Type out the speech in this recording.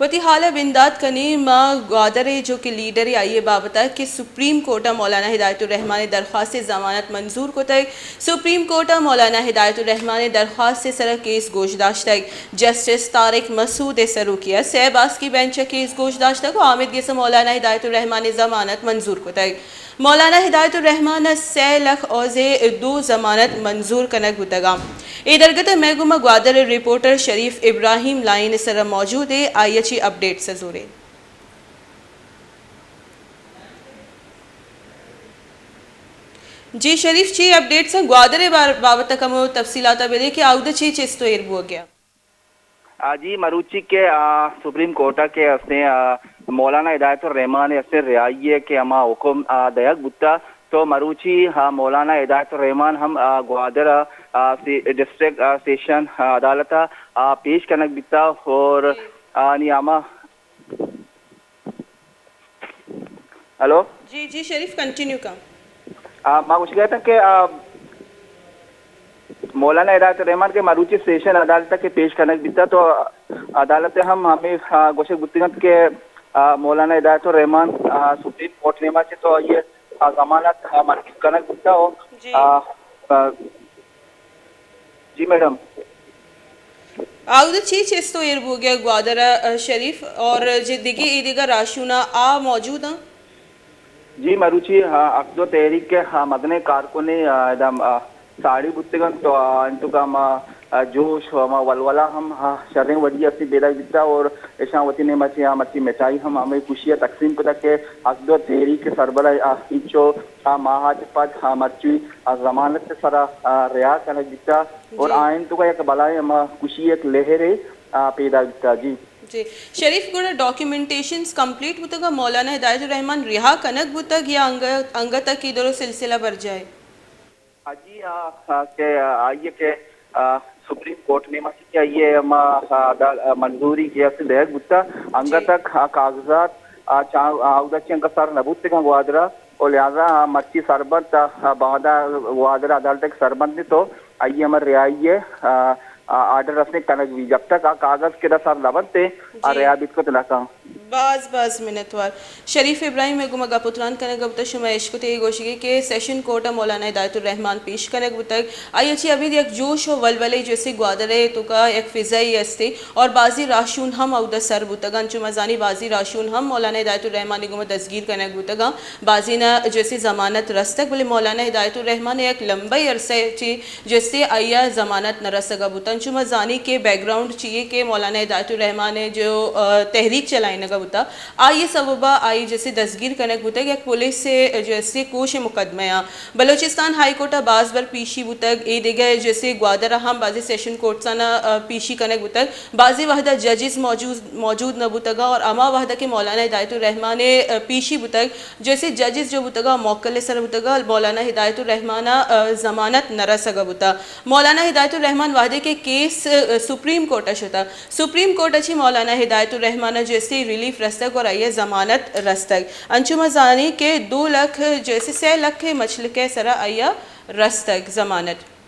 وتی حال ءَ بندات کنیں ما گوادر ءِ جو کہ لیڈرے آئی ءِ بابت ءَ کہ سپریم کورٹ ءَ مولانا ہدایت الرحمان ءِ درخواست ءِ ضمانت منظور کتگ۔ سپریم کورٹ ءَ مولانا ہدایت الرحمان ءِ درخواست ءِ سرا کیس گوش داشتگ۔ جسٹس طارق مسعود ءِ سروکی ءَ سئے باسکی بینچ ءَ کیس گوش داشتگ ءُ آ ہمدگہ سر مولانا ہدایت الرحمان ءِ ضمانت منظور کتگ۔ مولانا ہدایت الرحمان ءَ سئے لکھ عوض ءِ دو ضمانت منظور کنگ بوتگ اَنت۔ اے درگت ءَ مئے گوما گوادر ءِ رپورٹر شریف ابراہیم لائن ءِ سرا موجود ءُ آئی ءَ چی اپڈیٹس ءَ زوریں۔ جی شریف، چی اپڈیٹس اَنت؟ گوادر ءِ بار-، بابت ءَ کمو تفصیلات ءَ بدے کہ آودا چی چست ءُ ایر بوگ ءَ؟ آ، جی، مروچی کہ، آ، سپریم کورٹ ءَ کہ استیں، آ، مولانا ہدایت الرحمان ءِ استیں رہائی ءِ کہ ہما حکم، آ، دئیگ بوتا، تو مروچی، آ، مولانا ہدایت الرحمان ہم، آ، گوادر ءَ، آ، سی-، ڈسٹرکٹ، آ، سیشن، آ، عدالت ءَ، آ، پیش کنگ بیتا اور، جی۔ آ، نی ہما ہیلو؟ جی، جی، شریف، کنٹینیو کن۔ آ، ما گوشگ ءَ اتاں کہ، آ، مولانا ہدایت الرحمان کہ مروچی سیشن عدالت ءَ کہ پیش کنگ بیتا تو عدالت ءَ ہم ہمے، آ، گوشگ بوتگ اَنت کہ، آ، مولانا ہدایت الرحمان، آ، سپریم کورٹ ءِ نیمگ ءَ چہ تو آئی ءِ، آ، ضمانت، آ، منظور کنگ بوتا ءُ، جی۔ آ، آ، جی میڈم۔ آودا چی چست ءُ ایر بوگ ءَ گوادر ءَ، آ، شریف، اور جے دگہ اے دگہ راہشون آ موجود اَنت؟ جی، مروچی، آ، حق دو تحریک ءِ، آ، مزنیں کارکنے، آ، ادا، آ، ساڑی بوتگ اَنت تو، آ، انچو کہ ہما، آ، جوش ءُ ہما ولولہ ہم، آ، شریں وڑی ءَ استیں پیداک بیتا اور اشاں وتی نیمگ ءَ چہ ہما مرچی مٹھائی ہم ہمے خوشی ءَ تقسیم کتگ کہ حق دو تحریک ءِ سربراہ، آ، انچو، آ، ماہ ءَ چہ پد، آ، مرچی، آ، ضمانت ءِ سرا، آ، رہا کنگ بیتا اور، جی۔ آ، انچو کہ یک بلاہیں ہما خوشی ءِ یک لہرے، آ، پیداک بیتا۔ جی۔ جی۔ شریف، گڑا ڈاکیومنٹیشنز کمپلیٹ بوتگ ءُ مولانا ہدایت الرحمان رہا کنگ بوتگ یا انگت، انگت ءَ کہ درو سلسلہ برجاہ اِنت؟ آ، جی، آ، آ، کہ، آ، آئی ءَ کہ، آ، سپریم کورٹ ءِ نیمگ ءَ کہ آئی ءِ ہما، آ، عدال-، آ، منظوری کہ است دئیگ بوتا، جی۔ انگت ءَ آ کاغذات، آ، چا-، آ، اودا چہ انگت سر نہ بوتگ اَنت گوادر ءَ، ءُ لہذا آ مرچی سر بنت، آ، باندا گوادر عدالت ءَ کہ سر بنت تو آئی ءِ ہما رہائی ءِ، آ، آ، آرڈر رسینگ کنگ بیت۔ جب تک آ کاغذ کہ ادا سر نہ بنت، آ، جی۔ رہا بیت کت نہ کنت۔ باز باز منتوار۔ شریف ابراہیم ءِ گوما گپ ءُ تران کنگ ءَ بوتگ، شما اشکت اے گوشگی کہ سیشن کورٹ ءَ مولانا ہدایت الرحمان پیش کنگ بوتگ، آئی ءَ چہ ابید یک جوش ءُ ولولے جو استے گوادر ءِ توکا یک فضائے استے اور بازیں راہشون ہم اودا سر بوتگ اَنت۔ انچو ما زانی بازیں راہشون ہم مولانا ہدایت الرحمان ءِ گوما دزگیر کنگ بوتگ اَنت، بازینا جو استے ضمانت رستگ، بلے مولانا ہدایت الرحمان ءَ یک لمبے عرصہ ءَ چہ جو استے آئی ءَ ضمانت نہ رسگ ءَ بوتگ۔ انچو ما زانی کہ بیک گراؤنڈ چی اے کہ مولانا ہدایت الرحمان ءِ جو، آ، تحریک چلائینگ ءَ بوتگ، آئی ءِ سبب ءَ آئی جو استے دزگیر کنگ بوتگ، یک پولیس ءِ جو استے کوش ءِ مقدمہ ءَ بلوچستان ہائی کورٹ ءَ باز بر پیشی بوتگ، اے دگہ جو استے گوادر ءَ ہم بازیں سیشن کورٹس ءَ، آ، پیشی کنگ بوتگ، بازیں وہد ءَ ججز موجود، موجود نہ بوتگ اور ہما وہد ءَ کہ مولانا ہدایت الرحمان ءِ، آ، پیشی بوتگ، جو استے ججز جو بوتگ ءَ موکل ءِ سر بوتگ ءَ، مولانا ہدایت الرحمان ءَ، آ، ضمانت نہ رسگ ءَ بوتگ۔ مولانا ہدایت الرحمان وہدے کہ کیس، آ، سپریم کورٹ ءَ شتگ، سپریم کورٹ ءَ چہ مولانا ہدایت الرحمان ءَ جو استے ریلیف رستگ اور آئی ءَ ضمانت رستگ۔ انچو ما زانیں کہ دو لکھ جو استے سئے لکھ ءِ مچلک ءِ سرا آئی ءَ رستگ ضمانت۔